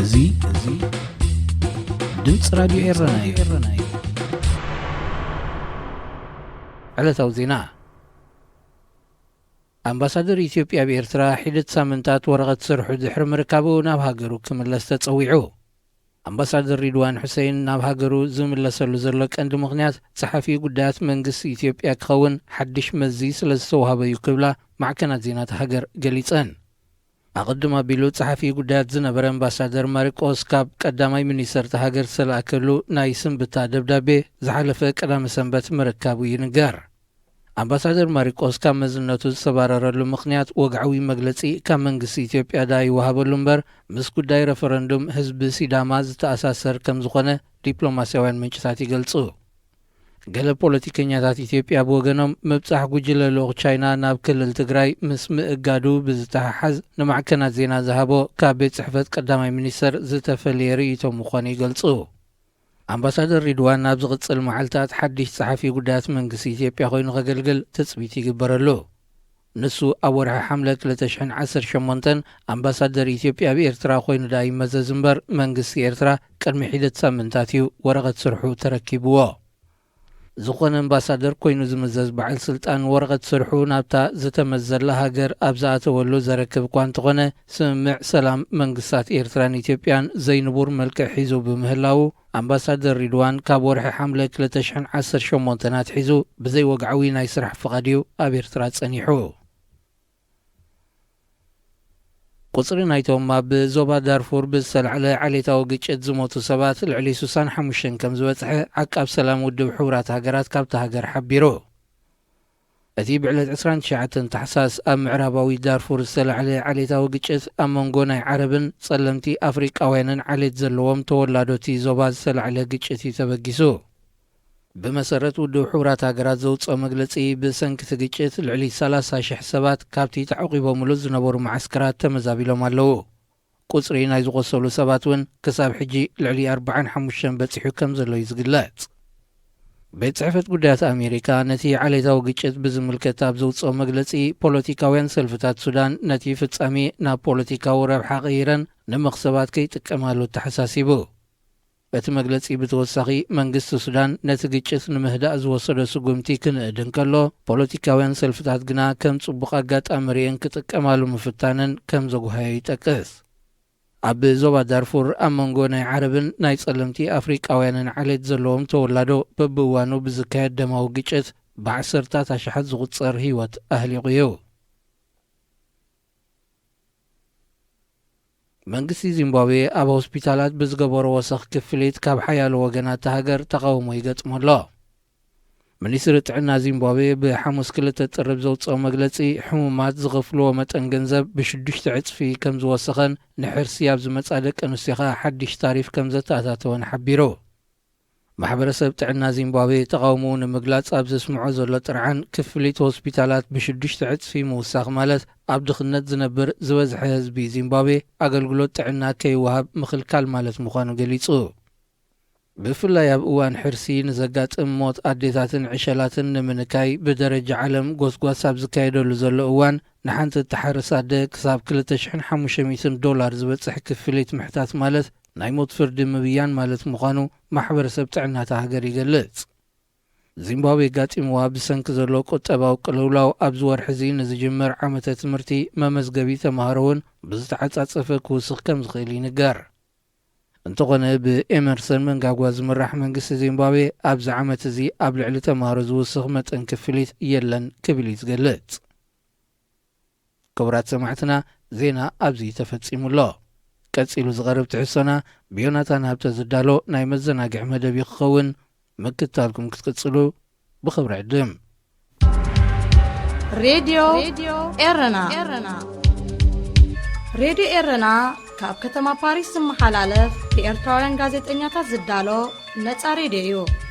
እዚ እዚ ድምፂ ራዲዮ ኤረና እዩ። ዕለታዊ ዜና። ኣምባሳደር ኢትዮጵያ ኣብ ኤርትራ ሒደት ሳምንታት ወረቐት ስርሑ ድሕሪ ምርካቡ ናብ ሃገሩ ክምለስ ተጸዊዑ። ኣምባሳደር ሪድዋን ሑሴን ናብ ሃገሩ ዝምለሰሉ ዘሎ ቀንዲ ምኽንያት ጸሓፊ ጉዳያት መንግስቲ ኢትዮጵያ ክኸውን ሓድሽ መዚ ስለ ዝተዋህበ እዩ ክብላ ማዕከናት ዜናት ሃገር ገሊጸን። ኣቐድም ኣቢሉ ጸሓፊ ጉዳያት ዝነበረ ኣምባሳደር ማሪቆስ ካብ ቀዳማይ ሚኒስተር እታ ሃገር ዝተላእከሉ ናይ ስንብታ ደብዳቤ ዝሓለፈ ቀዳመ ሰንበት ምርካቡ ይንገር። ኣምባሳደር ማሪቆስ ካብ መዝነቱ ዝተባረረሉ ምኽንያት ወግዓዊ መግለጺ ካብ መንግስቲ ኢትዮጵያ ደኣ ይወሃበሉ እምበር፣ ምስ ጉዳይ ረፈረንዱም ህዝቢ ሲዳማ ዝተኣሳሰር ከም ዝኾነ ዲፕሎማስያውያን ምንጭታት ይገልጹ። ገለ ፖለቲከኛታት ኢትዮጵያ ብወገኖም፣ ምብጻሕ ጉጅለ ልኡኽ ቻይና ናብ ክልል ትግራይ ምስ ምእጋዱ ብዝተሓሓዝ ንማዕከናት ዜና ዝሃቦ ካብ ቤት ጽሕፈት ቀዳማይ ሚኒስተር ዝተፈለየ ርእይቶ ምዃኑ ይገልጹ። ኣምባሳደር ሪድዋን ኣብ ዝቕጽል መዓልታት ሓድሽ ጸሓፊ ጉዳያት መንግስቲ ኢትዮጵያ ኮይኑ ከገልግል ትጽቢት ይግበረሉ። ንሱ ኣብ ወርሒ ሓምለ ክልተ ሽሕን ዓሰርተ ሸሞንተን ኣምባሳደር ኢትዮጵያ ኣብ ኤርትራ ኮይኑ ደኣ ይመዘዝ እምበር፣ መንግስቲ ኤርትራ ቅድሚ ሒደት ሳምንታት እዩ ወረቐት ስርሑ ተረኪብዎ። ዝኾነ ኣምባሳደር ኮይኑ ዝምዘዝ በዓል ስልጣን፣ ወረቐት ስርሑ ናብታ ዝተመዘላ ሃገር ኣብ ዝኣተወሉ ዘረክብ እኳ እንተኾነ፣ ስምምዕ ሰላም መንግስታት ኤርትራን ኢትዮጵያን ዘይንቡር መልክዕ ሒዙ ብምህላዉ፣ ኣምባሳደር ሪድዋን ካብ ወርሒ ሓምለ ክልተ ሽሕን ዓሰርተ ሸሞንተን ኣትሒዙ ብዘይወግዓዊ ናይ ስራሕ ፍቓድ እዩ ኣብ ኤርትራ ጸኒሑ። ቁጽሪ ናይቶም ኣብ ዞባ ዳርፉር ብዝተላዕለ ዓሌታዊ ግጭት ዝሞቱ ሰባት ልዕሊ ስሳን ሓሙሽተን ከም ዝበጽሐ ዓቃብ ሰላም ውድብ ሕቡራት ሃገራት ካብታ ሃገር ሓቢሩ። እቲ ብዕለት ዕስራን ትሽዓተን ታሕሳስ ኣብ ምዕራባዊ ዳርፉር ዝተላዕለ ዓሌታዊ ግጭት፣ ኣብ መንጎ ናይ ዓረብን ጸለምቲ ኣፍሪቃውያንን ዓሌት ዘለዎም ተወላዶቲ ዞባ ዝተላዕለ ግጭት እዩ ተበጊሱ። ብመሰረት ውድብ ሕቡራት ሃገራት ዘውጽኦ መግለጺ፣ ብሰንኪ እቲ ግጭት ልዕሊ ሰላሳ ሽሕ ሰባት ካብቲ ተዓቂቦምሉ ዝነበሩ መዓስከራት ተመዛቢሎም ኣለዉ። ቁጽሪ ናይ ዝቖሰሉ ሰባት እውን ክሳብ ሕጂ ልዕሊ ኣርባዓን ሓሙሽተን በጺሑ ከም ዘሎ እዩ ዝግለጽ። ቤት ጽሕፈት ጉዳያት ኣሜሪካ ነቲ ዓሌታዊ ግጭት ብዝምልከት ኣብ ዘውጽኦ መግለጺ፣ ፖለቲካውያን ሰልፍታት ሱዳን ነቲ ፍጻሜ ናብ ፖለቲካዊ ረብሓ ቀይረን ንመኽሰባት ከይጥቀማሉ ተሓሳሲቡ። እቲ መግለጺ ብተወሳኺ፣ መንግስቲ ሱዳን ነቲ ግጭት ንምህዳእ ዝወሰዶ ስጉምቲ ክንእድ እንከሎ፣ ፖለቲካውያን ሰልፍታት ግና ከም ጽቡቕ ኣጋጣሚ ርእየን ክጥቀማሉ ምፍታነን ከም ዘጉሃዮ ይጠቅስ። ኣብ ዞባ ዳርፉር፣ ኣብ መንጎ ናይ ዓረብን ናይ ጸለምቲ ኣፍሪቃውያንን ዓሌት ዘለዎም ተወላዶ በብእዋኑ ብዝካየድ ደማዊ ግጭት ብዓሰርታት ኣሽሓት ዝቑጸር ህይወት ኣህሊቑ እዩ። መንግስቲ ዚምባብዌ ኣብ ሆስፒታላት ብዝገበሮ ወሰኽ ክፍሊት ካብ ሓያሎ ወገናት እታ ሃገር ተቓውሞ ይገጥሞ ኣሎ። ሚኒስትሪ ጥዕና ዚምባብዌ ብሓሙስ ክልተ ጥሪ ብዘውፅኦ መግለፂ፣ ሕሙማት ዝኸፍልዎ መጠን ገንዘብ ብሽዱሽተ ዕፅፊ ከም ዝወሰኸን ንሕርሲ ኣብ ዝመፃ ደቂ ኣንስትዮ ከዓ ሓድሽ ታሪፍ ከም ዘተኣታተወን ሓቢሩ። ማሕበረሰብ ጥዕና ዚምባብዌ ተቓውሞኡ ንምግላጽ ኣብ ዘስምዖ ዘሎ ጥርዓን፣ ክፍሊት ሆስፒታላት ብሽዱሽተ ዕጽፊ ምውሳኽ ማለት፣ ኣብ ድኽነት ዝነብር ዝበዝሐ ህዝቢ ዚምባብዌ ኣገልግሎት ጥዕና ከይወሃብ ምኽልካል ማለት ምዃኑ ገሊጹ። ብፍላይ ኣብ እዋን ሕርሲ ንዘጋጥም ሞት ኣዴታትን ዕሸላትን ንምንካይ፣ ብደረጃ ዓለም ጎስጓስ ኣብ ዝካየደሉ ዘሎ እዋን፣ ንሓንቲ እትሓርስ ኣደ ክሳብ ክልተ ሽሕን ሓሙሽተ ሚእትን ዶላር ዝበጽሕ ክፍሊት ምሕታት ማለት፣ ናይ ሞት ፍርዲ ምብያን ማለት ምዃኑ ማሕበረሰብ ጥዕና እታ ሃገር ይገልጽ። ዚምባብዌ ኣጋጢምዋ ብሰንኪ ዘሎ ቁጠባዊ ቅልውላው፣ ኣብዚ ወርሒ እዚ ንዝጅምር ዓመተ ትምህርቲ መመዝገቢ ተማሃሮ እውን ብዝተዓጻጸፈ ክውስኽ ከም ዝኽእል ይንገር። እንተኾነ፣ ብኤመርሰን መንጋጓ ዝምራሕ መንግስቲ ዚምባብዌ፣ ኣብዚ ዓመት እዚ ኣብ ልዕሊ ተማሃሮ ዝውስኽ መጠን ክፍሊት የለን ክብል እዩ ዝገልጽ። ክቡራት ሰማዕትና፣ ዜና ኣብዚ ተፈጺሙ ኣሎ። ቀጺሉ ዝቐርብ ትሕዝቶና ብዮናታን ሃብተ ዝዳሎ ናይ መዘናግዒ መደብ እዩ ክኸውን። ምክትታልኩም ክትቅጽሉ ብኽብሪ ዕድም። ሬድዮ ኤረና። ሬድዮ ኤረና ካብ ከተማ ፓሪስ ዝመሓላለፍ ብኤርትራውያን ጋዜጠኛታት ዝዳሎ ነጻ ሬድዮ እዩ።